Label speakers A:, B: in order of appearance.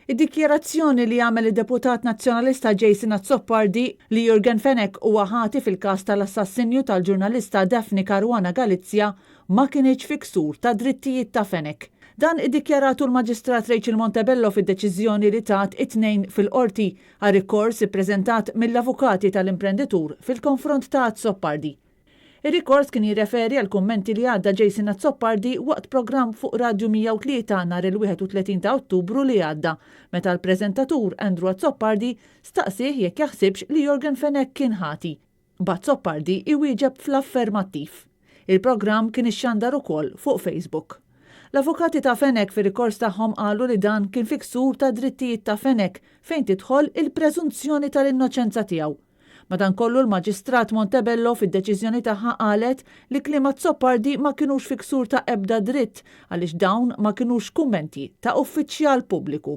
A: Id-dikjarazzjoni li għamel id-deputat Nazzjonalista Jason Azzopardi li Yorgen Fenech huwa ħati fil-każ tal-assassinju tal-ġurnalista Daphne Caruana Galizia ma kinitx fi ksur tad-drittijiet ta' Fenech. Dan iddikjaratu l-Maġistrat Rachel Montebello fid-deċiżjoni li tat it-Tnejn fil-Qorti għal rikors ippreżentat mill-avukati tal-imprenditur fil-konfront ta' Azzopardi. Ir-rikors kien jirreferi għal kummenti li għadda Jason Azzopardi waqt programm fuq Radju 103 nhar il-31 ta' Ottubru li għadda, meta l-preżentatur Andrew Azzopardi staqsieh jekk jaħsibx li Yorgen Fenech kien ħati, b'Azzopardi jwieġeb fl-affermattiv. Il-programm kien ixxandar ukoll fuq Facebook. L-avukati ta' Fenech fir-rikors tagħhom qalu li dan kien fi ksur tad-drittijiet ta' Fenech fejn tidħol il-preżunzjoni tal-innoċenza tiegħu. Madankollu l-Maġistrat Montebello fid-deċiżjoni tagħha qalet li kliem Azzopardi ma kinux fi ksur ta' ebda dritt għaliex dawn ma kinux kummenti ta' uffiċjal pubbliku.